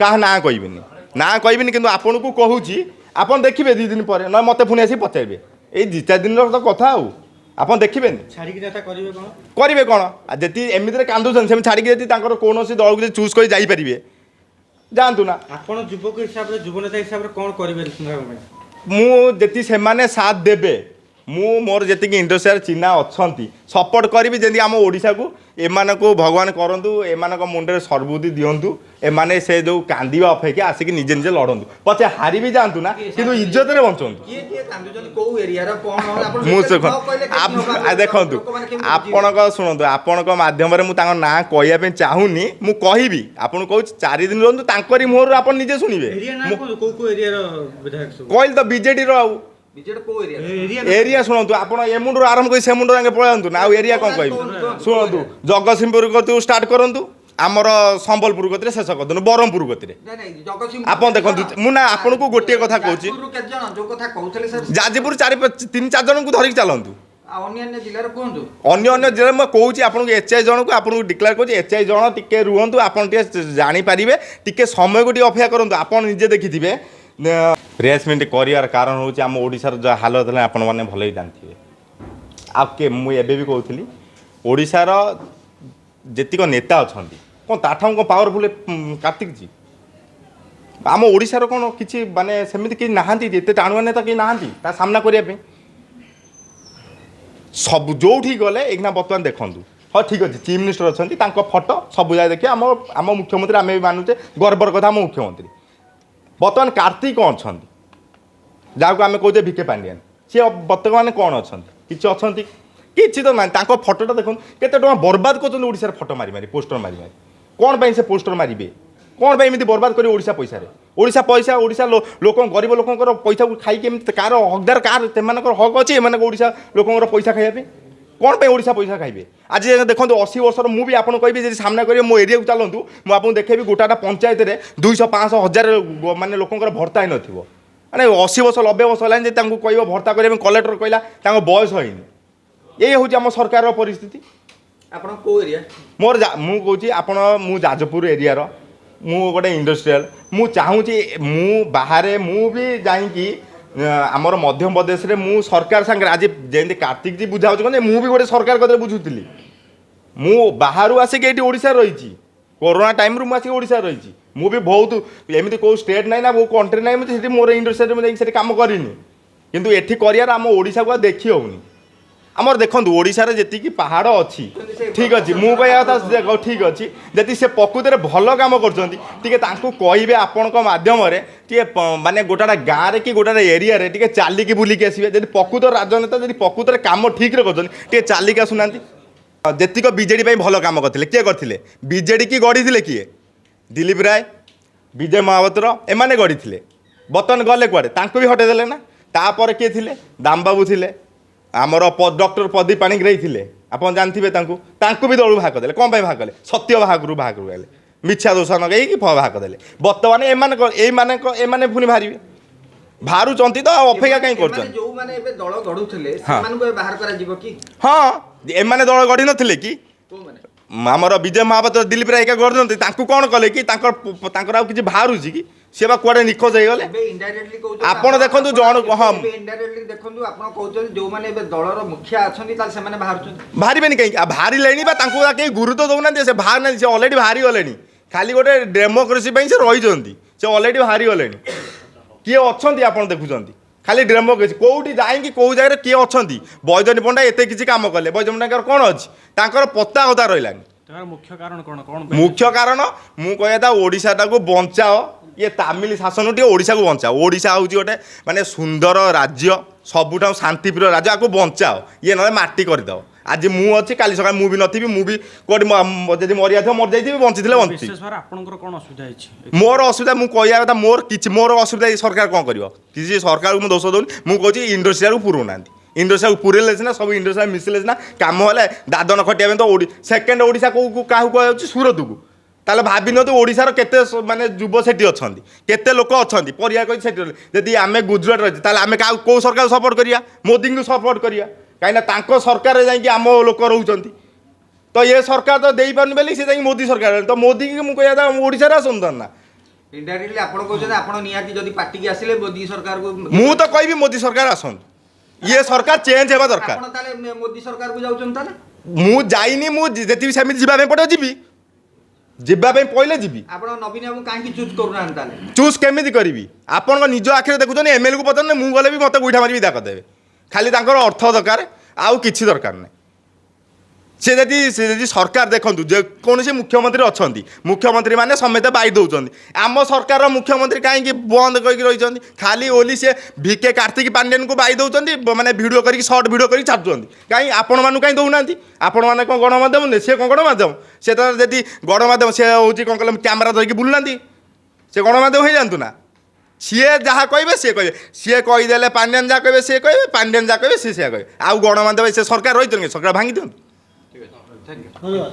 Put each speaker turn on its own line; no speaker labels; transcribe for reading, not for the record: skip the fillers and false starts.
କାହା ନାଁ କହିବିନି, ନାଁ କହିବିନି, କିନ୍ତୁ ଆପଣଙ୍କୁ କହୁଛି, ଆପଣ ଦେଖିବେ 2 ଦିନ ପରେ, ନହେଲେ ମୋତେ ପୁଣି ଆସିକି ପଚାରିବେ। ଏଇ 2-4 ଦିନର ତ କଥା, ଆଉ ଆପଣ ଦେଖିବେନି।
ଛାଡ଼ିକି ନେତା କରିବେ କ'ଣ?
କରିବେ କ'ଣ? ଆଉ ଯେତିକି ଏମିତିରେ କାନ୍ଦୁଛନ୍ତି, ସେମିତି ଛାଡ଼ିକି ଯଦି ତାଙ୍କର କୌଣସି ଦଳକୁ ଯଦି ଚୁଜ୍ କରି ଯାଇପାରିବେ, ଯାଆନ୍ତୁ ନା।
ଆପଣ ଯୁବକ ହିସାବରେ, ଯୁବନେତା ହିସାବରେ କ'ଣ କରିବେ ସୁନ୍ଦରଗଡ଼ ପାଇଁ?
ମୁଁ ଯେତିକି ସେମାନେ ସାଥ ଦେବେ, ମୁଁ ମୋର ଯେତିକି ଇଣ୍ଡଷ୍ଟ୍ରିଆଲ ଚିହ୍ନା ଅଛନ୍ତି, ସପୋର୍ଟ କରିବି। ଯେମିତି ଆମ ଓଡ଼ିଶାକୁ ଏମାନଙ୍କୁ ଭଗବାନ କରନ୍ତୁ, ଏମାନଙ୍କ ମୁଣ୍ଡରେ ସର୍ବୁଦ୍ଧି ଦିଅନ୍ତୁ, ଏମାନେ ସେ ଯେଉଁ କାନ୍ଦିବା ଅପେକ୍ଷା ଆସିକି ନିଜେ ନିଜେ ଲଢ଼ନ୍ତୁ, ପଛେ ହାରି ବି ଯାଆନ୍ତୁ ନା, କିନ୍ତୁ ଇଜ୍ଜତରେ ବଞ୍ଚନ୍ତୁ।
କିଏ କିଏ କାନ୍ଦୁଛନ୍ତି, କୋଉ ଏରିଆର କ'ଣ ଆପଣ
ମୁଁ
ସେଟା
ଦେଖନ୍ତୁ
ନ କହିଲେ କେମିତି ହବ?
ଦେଖନ୍ତୁ,
ଲୋକମାନେ କେମିତି ବୁଝିବେ?
ଆପଣଙ୍କ, ଶୁଣନ୍ତୁ, ଆପଣଙ୍କ ମାଧ୍ୟମରେ ମୁଁ ତାଙ୍କ ନାଁ କହିବା ପାଇଁ ଚାହୁଁନି। ମୁଁ କହିବି, ଆପଣଙ୍କୁ କହୁଛି, 4 ଦିନ ରୁହନ୍ତୁ, ତାଙ୍କରି ମୁହଁରୁ ଆପଣ ନିଜେ ଶୁଣିବେ।
ଏରିଆ ନାଁ
ମୁଁ
କୁହନ୍ତୁ, କୋଉ କୋଉ ଏରିଆର ବିଧାୟକ ସବୁ?
କହିଲି ତ, ବିଜେଡିର ଆଉ
ବିଜେଡି କୋଉ ଏରିଆ?
ଏରିଆ।
ଏରିଆ ଶୁଣନ୍ତୁ, ଆପଣ ଏ ମୁଣ୍ଡରୁ ଆରମ୍ଭ କରି ସେ ମୁଣ୍ଡ ଯାକେ ପଳାନ୍ତୁ ନା, ଆଉ ଏରିଆ କ'ଣ କହିବି? ଶୁଣନ୍ତୁ, ଜଗତସିଂହପୁର କତିରୁ ଷ୍ଟାର୍ଟ କରନ୍ତୁ, ଆମର ସମ୍ବଲପୁର କତିରେ ଶେଷ କରିଦିଅନ୍ତୁ, ବ୍ରହ୍ମପୁର କତିରେ।
ନାଇଁ ନାଇଁ, ଜଗତସିଂହପୁର
ଆପଣ ଦେଖନ୍ତୁ, ମୁଁ ନା ଆପଣଙ୍କୁ ଗୋଟିଏ କଥା କହୁଛି।
ଯାଜପୁରରୁ କେତେ ଜଣ ଯୋଉ କଥା କହୁଥିଲେ ସାର୍?
ଯାଜପୁର ଚାରି ତିନି ଚାରି ଜଣଙ୍କୁ ଧରିକି ଚାଲନ୍ତୁ।
ଆଉ ଅନ୍ୟାନ୍ୟ ଜିଲ୍ଲାରେ କୁହନ୍ତୁ।
ଅନ୍ୟ ଅନ୍ୟ ଜିଲ୍ଲାରେ ମୁଁ କହୁଛି ଆପଣଙ୍କୁ, ଏଚ୍ I ଜଣକୁ ଆପଣଙ୍କୁ ଡିକ୍ଲେୟାର କରୁଛି। ଏଚ୍ I ଜଣ ଟିକେ ରୁହନ୍ତୁ, ଆପଣ ଟିକେ ଜାଣିପାରିବେ। ଟିକେ ସମୟକୁ ଟିକେ ଅପେକ୍ଷା କରନ୍ତୁ, ଆପଣ ନିଜେ ଦେଖିଥିବେ। ପ୍ରେସ୍ ମିଟ୍ କରିବାର କାରଣ ହେଉଛି, ଆମ ଓଡ଼ିଶାର ଯାହା ହାଲତ ହେଲା, ଆପଣମାନେ ଭଲ ହିଁ ଜାଣିଥିବେ। ଆଉ କେ ମୁଁ ଏବେ ବି କହୁଥିଲି, ଓଡ଼ିଶାର ଯେତିକ ନେତା ଅଛନ୍ତି, କ'ଣ ତାଠାରୁ କ'ଣ ପାୱାରଫୁଲ୍ କାର୍ତ୍ତିକ ଜି? ଆମ ଓଡ଼ିଶାର କ'ଣ କିଛି ମାନେ ସେମିତି କେହି ନାହାନ୍ତି? ଏତେ ଟାଣୁଆ ନେତା କେହି ନାହାନ୍ତି ତା ସାମ୍ନା କରିବା ପାଇଁ? ସବୁ ଯେଉଁଠି ଗଲେ ଏଇଖିନା ବର୍ତ୍ତମାନ ଦେଖନ୍ତୁ, ହଁ ଠିକ୍ ଅଛି, ଚିଫ୍ ମିନିଷ୍ଟର ଅଛନ୍ତି, ତାଙ୍କ ଫଟୋ ସବୁ ଜାଗାରେ ଦେଖିବେ। ଆମ ମୁଖ୍ୟମନ୍ତ୍ରୀ ଆମେ ବି ମାନୁଛେ, ଗର୍ବର କଥା, ଆମ ମୁଖ୍ୟମନ୍ତ୍ରୀ। ବର୍ତ୍ତମାନ କାର୍ତ୍ତିକ କ'ଣ ଅଛନ୍ତି? ଯାହାକୁ ଆମେ କହୁଛେ ଭିକେ ପାଣ୍ଡିଆନ, ସିଏ ବର୍ତ୍ତମାନ କ'ଣ ଅଛନ୍ତି? କିଛି ଅଛନ୍ତି? କିଛି ତ ନାହିଁ। ତାଙ୍କ ଫଟୋଟା ଦେଖନ୍ତୁ, କେତେ ଟଙ୍କା ବର୍ବାଦ କରୁଛନ୍ତି ଓଡ଼ିଶାରେ ଫଟୋ ମାରି ମାରି, ପୋଷ୍ଟର ମାରି ମାରି। କ'ଣ ପାଇଁ ସେ ପୋଷ୍ଟର ମାରିବେ? କ'ଣ ପାଇଁ ଏମିତି ବର୍ବାଦ କରିବେ ଓଡ଼ିଶା ପଇସାରେ? ଓଡ଼ିଶା ପଇସା, ଓଡ଼ିଶା ଲୋକ, ଗରିବ ଲୋକଙ୍କର ପଇସାକୁ ଖାଇକି ଏମିତି କାହାର ହକଦାର, କାହାର ସେମାନଙ୍କର ହକ୍ ଅଛି ଏମାନଙ୍କ ଓଡ଼ିଶା ଲୋକଙ୍କର ପଇସା ଖାଇବା ପାଇଁ? କ'ଣ ପାଇଁ ଓଡ଼ିଶା ପଇସା ଖାଇବେ? ଆଜି ଦେଖନ୍ତୁ, 80 ବର୍ଷର ମୁଁ ବି ଆପଣଙ୍କୁ କହିବି, ଯଦି ସାମ୍ନା କରିବେ, ମୋ ଏରିଆକୁ ଚାଲନ୍ତୁ, ମୁଁ ଆପଣଙ୍କୁ ଦେଖେଇବି। ଗୋଟା ପଞ୍ଚାୟତରେ 200, 500, 1000 ମାନେ ଲୋକଙ୍କର ଭର୍ତ୍ତା ହେଇନଥିବ। ମାନେ 80 ବର୍ଷ, 90 ବର୍ଷ ହେଲାଣି, ଯେ ତାଙ୍କୁ କହିବ ଭର୍ତ୍ତା କରିବା ପାଇଁ, କଲେକ୍ଟର କହିଲା ତାଙ୍କ ବୟସ ହେଇନି। ଏଇ ହେଉଛି ଆମ ସରକାରର ପରିସ୍ଥିତି।
ଆପଣ କୋଉ ଏରିଆ?
ମୋର ମୁଁ କହୁଛି ଆପଣ, ମୁଁ ଯାଜପୁର ଏରିଆର, ମୁଁ ଗୋଟେ ଇଣ୍ଡଷ୍ଟ୍ରିଆଲ। ମୁଁ ଚାହୁଁଛି, ମୁଁ ବାହାରେ ମୁଁ ବି ଯାଇକି ଆମର ମଧ୍ୟପ୍ରଦେଶରେ ମୁଁ ସରକାର ସାଙ୍ଗରେ ଆଜି ଯେମିତି କାର୍ତ୍ତିକ ଜି ବୁଝାଉଛି କ'ଣ, ମୁଁ ବି ଗୋଟେ ସରକାର କତିରେ ବୁଝୁଥିଲି। ମୁଁ ବାହାରୁ ଆସିକି ଏଇଠି ଓଡ଼ିଶାରେ ରହିଛି। କରୋନା ଟାଇମ୍ରୁ ମୁଁ ଆସିକି ଓଡ଼ିଶାରେ ରହିଛି। ମୁଁ ବି ବହୁତ ଏମିତି କେଉଁ ଷ୍ଟେଟ୍ ନାହିଁ ନା କେଉଁ କଣ୍ଟ୍ରି ନାହିଁ, ମୁଁ ସେଠି ମୋର ଇଣ୍ଡଷ୍ଟ୍ରିରେ ମୁଁ ଯାଇକି ସେଠି କାମ କରିନି। କିନ୍ତୁ ଏଠି କରିବାର ଆମ ଓଡ଼ିଶାକୁ ଆଉ ଦେଖି ହେଉନି। ଆମର ଦେଖନ୍ତୁ, ଓଡ଼ିଶାରେ ଯେତିକି ପାହାଡ଼ ଅଛି, ଠିକ୍ ଅଛି, ମୁଁ କହିବା କଥା ଦେଖ, ଠିକ୍ ଅଛି, ଯଦି ସେ ପ୍ରକୃତରେ ଭଲ କାମ କରୁଛନ୍ତି, ଟିକେ ତାଙ୍କୁ କହିବେ ଆପଣଙ୍କ ମାଧ୍ୟମରେ, ଟିକେ ମାନେ ଗୋଟା ଗାଁରେ କି ଗୋଟା ଏରିଆରେ ଟିକେ ଚାଲିକି ବୁଲିକି ଆସିବେ। ଯଦି ପ୍ରକୃତ ରାଜନେତା, ଯଦି ପ୍ରକୃତରେ କାମ ଠିକ୍ରେ କରୁଛନ୍ତି, ଟିକେ ଚାଲିକି ଆସୁନାହାନ୍ତି। ଯେତିକ ବିଜେଡ଼ି ପାଇଁ ଭଲ କାମ କରିଥିଲେ, କିଏ କରିଥିଲେ? ବିଜେଡ଼ି କି ଗଢ଼ିଥିଲେ କିଏ? ଦିଲ୍ଲୀପ ରାୟ, ବିଜୟ ମହାପାତ୍ର, ଏମାନେ ଗଢ଼ିଥିଲେ। ବର୍ତ୍ତମାନ ଗଲେ କୁଆଡ଼େ? ତାଙ୍କୁ ବି ହଟେଇ ଦେଲେ ନା। ତାପରେ କିଏ ଥିଲେ? ଦାମବାବୁ ଥିଲେ, ଆମର ଡକ୍ଟର ପ୍ରଦୀପ ପାଣିଗ୍ରାହୀ ଥିଲେ, ଆପଣ ଜାଣିଥିବେ ତାଙ୍କୁ। ତାଙ୍କୁ ବି ଦଳରୁ ବାହାର କରିଦେଲେ। କ'ଣ ପାଇଁ ବାହାର କଲେ? ସତ୍ୟ ବାହାଘରୁ ବାହାର କରିଦେଲେ, ମିଛା ଦୋଷ ଲଗେଇକି ବାହାର କରିଦେଲେ। ବର୍ତ୍ତମାନ ଏମାନଙ୍କ ଏଇମାନଙ୍କ ଏମାନେ ପୁଣି ବାହାରିବେ, ବାହାରୁଛନ୍ତି ତ, ଆଉ ଅପେକ୍ଷା କାହିଁ
ଏମାନେ
କରୁଛନ୍ତି?
ଯୋଉମାନେ ଏବେ ଦଳ ଗଢୁଥିଲେ, ସେମାନଙ୍କୁ ଏବେ ବାହାର କରାଯିବ କି?
ହଁ, ଏମାନେ ଦଳ ଗଢ଼ି ନଥିଲେ କି?
କୋଉମାନେ?
ଆମର ବିଜୟ ମହାପାତ୍ର, ଦିଲ୍ଲୀପ ରାୟ ଏକା ଗଢ଼ୁଛନ୍ତି। ତାଙ୍କୁ କ'ଣ କଲେ କି? ତାଙ୍କର ତାଙ୍କର ଆଉ କିଛି ବାହାରୁଛି କି? ସିଏ ବା କୁଆଡ଼େ ନିଖୋଜ ହେଇଗଲେ।
ଏବେ ଇନଡାଇରେକ୍ଟଲି କହୁଛନ୍ତି।
ଆପଣ ଦେଖନ୍ତୁ ଜଣକୁ, ହଁ।
ଏବେ ଇନଡାଇରେକ୍ଟଲି ଦେଖନ୍ତୁ, ଆପଣ କହୁଛନ୍ତି ଯୋଉମାନେ ଏବେ ଦଳର ମୁଖିଆ ଅଛନ୍ତି, ତାହେଲେ ସେମାନେ ବାହାରୁଛନ୍ତି।
ବାହାରିବେନି କାହିଁକି? ଆଉ ବାହାରିଲେଣି ବା, ତାଙ୍କୁ ଆଉ କେହି ଗୁରୁତ୍ୱ ଦେଉନାହାନ୍ତି। ସେ ବାହାରିନାହାନ୍ତି, ସେ ଅଲରେଡ଼ି ବାହାରି ଗଲେଣି। ଖାଲି ଗୋଟେ ଡେମୋକ୍ରେସି ପାଇଁ ସେ ରହିଛନ୍ତି। ସେ ଅଲରେଡ଼ି ବାହାରି ଗଲେଣି। କିଏ ଅଛନ୍ତି ଆପଣ ଦେଖୁଛନ୍ତି? ଖାଲି ଡେମୋକ୍ରେସି କେଉଁଠି ଯାଇକି କେଉଁ ଜାଗାରେ କିଏ ଅଛନ୍ତି? ବୈଜୟନ୍ତ ପଣ୍ଡା ଏତେ କିଛି କାମ କଲେ, ବୈଜୟନ୍ତ ପଣ୍ଡାଙ୍କର କ'ଣ ଅଛି? ତାଙ୍କର ପତ୍ତା କଥା ରହିଲାନି।
ତାର ମୁଖ୍ୟ କାରଣ କ'ଣ କ'ଣ ପାଇଁ?
ମୁଖ୍ୟ କାରଣ ମୁଁ କହିବା କଥା, ଓଡ଼ିଶାଟାକୁ ବଞ୍ଚାଅ। ଇଏ ତାମିଲ ଶାସନ ଟିକେ ଓଡ଼ିଶାକୁ ବଞ୍ଚାଅ। ଓଡ଼ିଶା ହେଉଛି ଗୋଟେ ମାନେ ସୁନ୍ଦର ରାଜ୍ୟ, ସବୁଠାରୁ ଶାନ୍ତିପ୍ରିୟ ରାଜ୍ୟ। ଆକୁ ବଞ୍ଚାଅ, ଇଏ ନହେଲେ ମାଟି କରିଦେବ। ଆଜି ମୁଁ ଅଛି, କାଲି ସକାଳେ ମୁଁ ବି ନଥିବି। ମୁଁ ବି କୋଉଠି ଯଦି ମରିବା ଥିବ ମରିଯାଇଥିବି, ବଞ୍ଚିଥିଲେ ବଞ୍ଚିଥିବି।
ବିଶେଷ ଭାବରେ ଆପଣଙ୍କର କ'ଣ ଅସୁବିଧା ହେଇଛି?
ମୋର ଅସୁବିଧା, ମୁଁ କହିବା କଥା, ମୋର କିଛି ମୋର ଅସୁବିଧା, ଏଇ ସରକାର କ'ଣ କରିବ? କିଛି ସରକାରକୁ ମୁଁ ଦୋଷ ଦେଉନି। ମୁଁ କହୁଛି ଇଣ୍ଡଷ୍ଟ୍ରିଆକୁ ପୁରଉନାହାନ୍ତି। ଇଣ୍ଡଷ୍ଟ୍ରିଆକୁ ପୁରେଇଲେ ସିନା, ସବୁ ଇଣ୍ଡଷ୍ଟ୍ରିଆ ମିଶିଲେ ସିନା କାମ ହେଲେ। ଦାଦନ ଖଟିବା ପାଇଁ ତ ସେକେଣ୍ଡ ଓଡ଼ିଶା କେଉଁ କାହାକୁ କୁହାଯାଉଛି? ସୁରତକୁ। ତାହେଲେ ଭାବି ନିଅନ୍ତୁ ଓଡ଼ିଶାର କେତେ ମାନେ ଯୁବ ସେଠି ଅଛନ୍ତି, କେତେ ଲୋକ ଅଛନ୍ତି ପରିବା କହି ସେଠି ରହିଲେ। ଯଦି ଆମେ ଗୁଜୁରାଟ ରହିଛେ, ତାହେଲେ ଆମେ କାହାକୁ, କେଉଁ ସରକାରକୁ ସପୋର୍ଟ କରିବା? ମୋଦିଙ୍କୁ ସପୋର୍ଟ କରିବା, କାହିଁକିନା ତାଙ୍କ ସରକାରରେ ଯାଇକି ଆମ ଲୋକ ରହୁଛନ୍ତି। ତ ଏ ସରକାର ତ ଦେଇପାରୁନି ବୋଲି ସେ ଯାଇକି ମୋଦି ସରକାର। ତ ମୋଦିକି ମୁଁ କହିବା କଥା, ଓଡ଼ିଶାରେ ଆସନ୍ତୁ ନା।
ଇନଡାଇରେକ୍ଟଲି ଆପଣ କହୁଛନ୍ତି ଆପଣ ନିହାତି ଯଦି ପାର୍ଟିକି ଆସିଲେ ମୋଦି ସରକାରକୁ,
ମୁଁ ତ କହିବି ମୋଦି ସରକାର ଆସନ୍ତୁ, ଇଏ ସରକାର ଚେଞ୍ଜ ହେବା ଦରକାର।
ଆପଣ ତାହେଲେ ମୋଦି ସରକାରକୁ ଯାଉଛନ୍ତି ତାହେଲେ?
ମୁଁ ଯାଇନି, ମୁଁ ଯେତିକି ସେମିତି ଯିବା ପାଇଁ ପଡ଼ିବ ଯିବି, ଯିବା ପାଇଁ ପଡ଼ିଲେ ଯିବି।
ଆପଣ ନବୀନ ବାବୁ କାହିଁକି ଚୁଜ୍ କରୁନାହାନ୍ତି ତାହେଲେ?
ଚୁଜ୍ କେମିତି କରିବି? ଆପଣଙ୍କ ନିଜ ଆଖିରେ ଦେଖୁଛନ୍ତି। ଏମ୍ଏଲ୍ଏକୁ ପଚାରୁନି, ମୁଁ ଗଲେ ବି ମୋତେ ଗୁଇଠା ମାରି ବିଦା କରିଦେବେ। ଖାଲି ତାଙ୍କର ଅର୍ଥ ଦରକାର, ଆଉ କିଛି ଦରକାର ନାହିଁ। ସେ ଯଦି ସରକାର ଦେଖନ୍ତୁ, ଯେକୌଣସି ମୁଖ୍ୟମନ୍ତ୍ରୀ ଅଛନ୍ତି, ମୁଖ୍ୟମନ୍ତ୍ରୀ ମାନେ ସମେତେ ବାଇ ଦେଉଛନ୍ତି। ଆମ ସରକାରର ମୁଖ୍ୟମନ୍ତ୍ରୀ କାହିଁକି ବନ୍ଦ କରିକି ରହିଛନ୍ତି? ଖାଲି ଓଲି ସେ ଭିକେ କାର୍ତ୍ତିକ ପାଣ୍ଡିଆନକୁ ବାଇ ଦେଉଛନ୍ତି, ମାନେ ଭିଡ଼ିଓ କରିକି, ସର୍ଟ ଭିଡ଼ିଓ କରିକି ଛାଡ଼ୁଛନ୍ତି। କାହିଁ ଆପଣମାନଙ୍କୁ କାହିଁ ଦେଉନାହାନ୍ତି? ଆପଣମାନେ କ'ଣ ଗଣମାଧ୍ୟମ ନୁହେଁ? ସିଏ କ'ଣ ଗଣମାଧ୍ୟମ? ସେ ତ ଯଦି ଗଣମାଧ୍ୟମ, ସେ ହେଉଛି କ'ଣ କହିଲେ, କ୍ୟାମେରା ଧରିକି ବୁଲୁନାହାନ୍ତି, ସେ ଗଣମାଧ୍ୟମ ହେଇଯାଆନ୍ତୁ ନା? ସିଏ ଯାହା କହିବେ ସିଏ କହିବେ। ସିଏ କହିଦେଲେ ପାଣ୍ଡିଆନ ଯାହା କହିବେ ସିଏ କହିବେ, ପାଣ୍ଡିଆନ ଯାହା କହିବେ ସିଏ ସେୟା କହିବେ। ଆଉ ଗଣମାଧ୍ୟମ, ସେ ସରକାର ରହିଛନ୍ତି, ସରକାର ଭାଙ୍ଗି ଦିଅନ୍ତୁ।
ଧନ୍ୟବାଦ।